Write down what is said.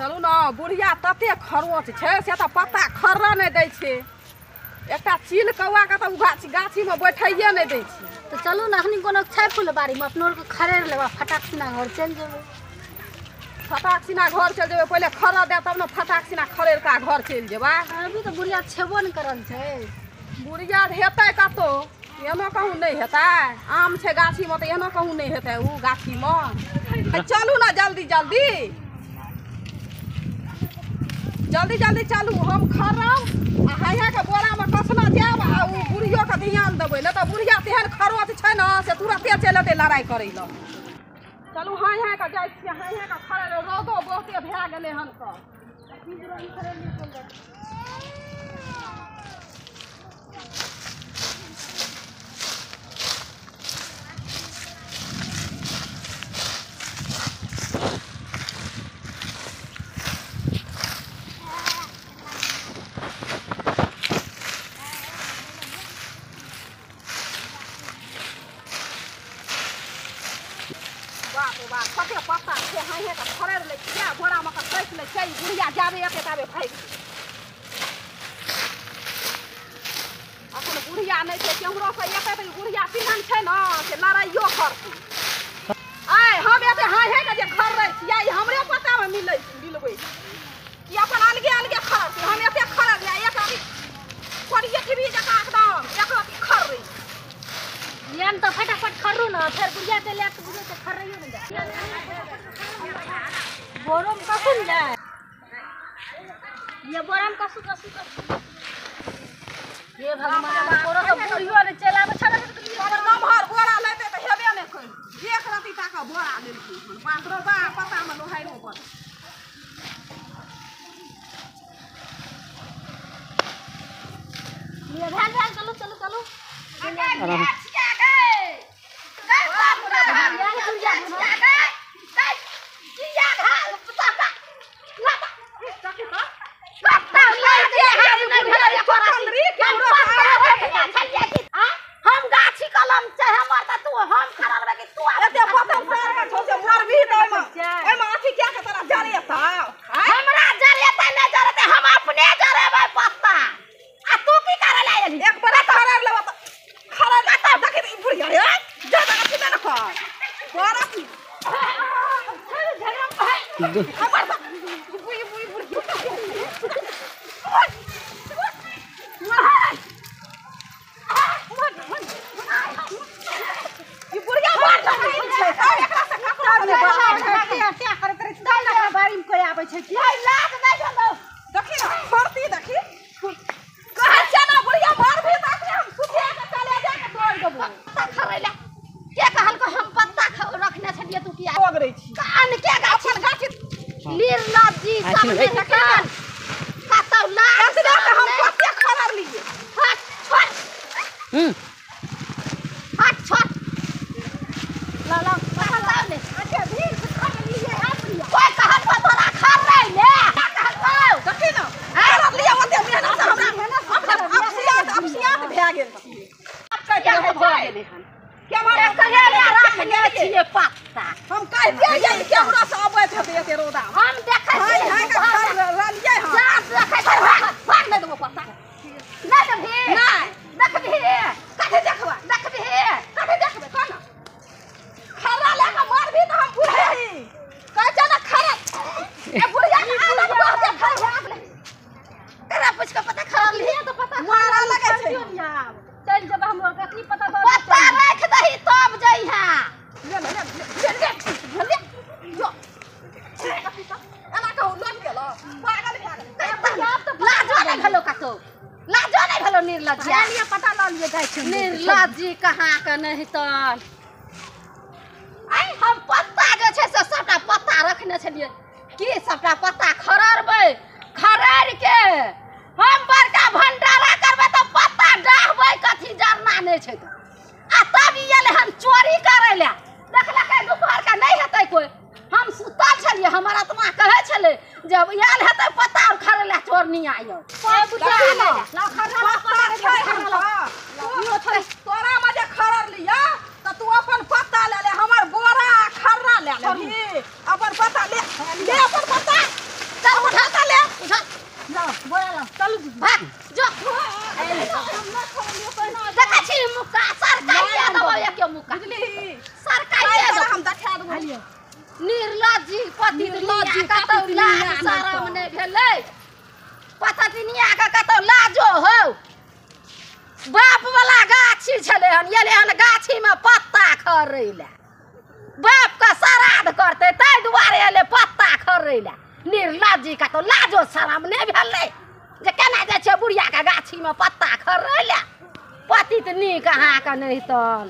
चलू ने बुढ़िया तते खरोच छै से तऽ पत्ता खर्रा नहि दै छै। एकटा चील कौआ के तऽ ओ गाछीमे बैठैये नहि दै छै। तऽ चलू ने अखनी कोनो छै फुलबाड़ीमे अपनो आरके खरेड़ लेबै, फटाक सिना घर चलि जेबै। फटाक सिना घर चलि जेबै, पहिले खरऽ दे तब ने फटाक सिना खरेड़ कऽ घर चलि जेबै। अभी तऽ बुढ़िया छेबो नहि करल छै। बुढ़िया हेतै कतौ, एनो कहूँ नहि हेतै। आम छै गाछीमे तऽ एनो कहूँ नहि हेतै ओ गाछीमे। चलू ने जल्दी जल्दी जल्दी जल्दी चलू, हम खरब आ हैया के बोरामे कसना जायब आ ओ बुढ़ियोके ध्यान देबै, नहि तऽ बुढ़िया तेहन खरोच छै ने से तुरते चलि एतै लड़ाइ करै लए। चलू हाँ हाँ के जाइ छियै, हाँ हाँ के खरै। रौदो बहुते भए गेलै हन। तऽ बाप रे बाप, कते पत्ता छै, हाँ हाँ के खरेड़ लै छियै, बोरामे के कसि लै छियै। बुढ़िया जाबे एतै ताबे भागि जेतै। अखन बुढ़िया नहि छै, केम्हरोसँ एतै तऽ बुढ़िया तेहन छै ने से लड़ाइयो करतै। आइ हम एते हाँ हाँ के जे खर्रै छियै, ई हमरे पत्तामे मिलै मिलबै कि अपन अलगे अलगे खरतै। हम एते खरलियै, एक रति कोरिये टीवी जकाँ एकदम एक रति खर्रै। लिअ ने तऽ फटाफट खर्रू ने, फेर बुढ़िया चलि आयत तऽ बुझियौ तऽ खर्रैयो नहि जायत। बोरोमे कसू ने जाय, ये बोरामे कसू कसू कसू। हे भगवान, बोरो तऽ बुढ़ियो नहि चलि आबै छलै। नमहर बोरा लेतै तऽ हेबे नहि करै, एक रति टाका बोरा लेलकै हन। बाप रे बाप, पत्तामे लोहाइरो बड़। लिअ भेल भेल, चलू चलू चलू। हम गाछी कलम छै हमर, तऽ तू हम खरलबै कि तू? एते पतन सार के छौ से मरबही तऽ ओहिमे अथी किया के तोरा जरेतौ? हमरा जरेतै नहि जरेतै, हम अपने जरेबै पत्ता। आ तू की करे ला एली? एक बड़ा खरर लेबऽ तऽ खरर लेतौ। देखी तऽ ई बुढ़िया हे जादा अथी नहि ने कर बड़ा हमर बुढ़ी बुढ़ी बुढ़ी। ई बुढ़िया बड़ झगड़िल छै, तब एकरा से ककरो नहि बात। बाड़ी में कोई आबै छै की? लाज नहि भेलौ? देखी ने फरती, देखी कहै छियै ने बुढ़िया मरबही तऽ अखने हम सुखिया के चले जा के तोड़ि देबौ। पत्ता खरै ला के कहलको? हम पत्ता रखने छलियै, तू किया ओगरै छी? कान के गाछी अपन गाछी निर्लज्जी सब नहि कान कतौ लाज एतने तऽ हम नहि। कते खरर लियै। हट छोड़, हट छोड़, ला ला पता नहि। अच्छा भीड़ से खरर लियै है बुढ़िया। कोई कहलको तोरा खरै ले? के कहलको? देखी ने खरर लियै ओते मेहनत से, हमरा अपना अपसियात अपसियात भए गेल छियै। किया भऽ गेलै हन केम्हर रखने छियै पत्ता? हम कहितियै जे केम्हरो से अबैत हेतै एते रौदा। हम देखै हाय छियै हाय के खरर लियै हन। जाँच देखै छियै। भाग, नहि देबो पत्ता। नहि देबही? नहि। देखबही? कथी देखबै? देखबही? कथी देखबै कह ने? खर्रा लए कऽ मरबही तऽ हम बुढ़े ही कहै छै ने खर्रा। ए बुढ़िया के आदत बहुते खराब। तेरा पूछ के पता खरल तो पता मारा लगै छै। चलि जेबै हम कखनी पता। पत्ता राखि दही तब जइहा। ले ले ले ले ले ले जो एना कहू लोट गेलो, पागल भए गेलै। लाजो नहि भेलो कतौ? लाजो नहि भेलो निर्लज्जिया? पता लऽ लिअ जाइ छै। निर्लज्जी कहाँ के नहीं तन। आइ हम पत्ता जे छै से सबटा पत्ता रखने छलियै की सबटा पत्ता खररबै, खरर के हम बड़का भंडारा करबै तऽ पत्ता डाहबै कथी? जरना नहि छै तऽ। आ तब ई एलै हन चोरी करै लए। देखलकै दुपहर के नहि हेतै कोइ, हम सुतल छलियै। हमर आत्मा कहै छलै जब आयल हेतै पत्ता आर खरै लए चोरनी आयल। देखी ने, पत्ता छै हमरा। तोरा मे जे खरर लिअ तऽ तू अपन पत्ता लए ले, हमर बोरा आ खर्रा लए लेबही। अपन पत्ता ले ले, अपन पत्ता। चलू दीदी। भाग जो। देखै छी मुक्का सरकाइए देबौ एके मुक्का। बुझलिही? सरकाइए देबौ। हम देखा देबौ। निर्लज्जी पति निर्लज्जी कतौ पति लाज दुनिया शरम नहि भेलै। पतनिया के कतौ लाजो हौ। बाप वाला गाछी छलै हन, एलै हन गाछी में पत्ता खरै लए। बाप के श्राद्ध करतै ताहि दुआरे एलै पत्ता खरै लए। निर्लज्जी कतौ लाजो शरम नहि भेलै जे केना जाइ छै बुढ़िया के गाछी में पत्ता खरै लए। पति तऽ नीक अहाँके नहि तन।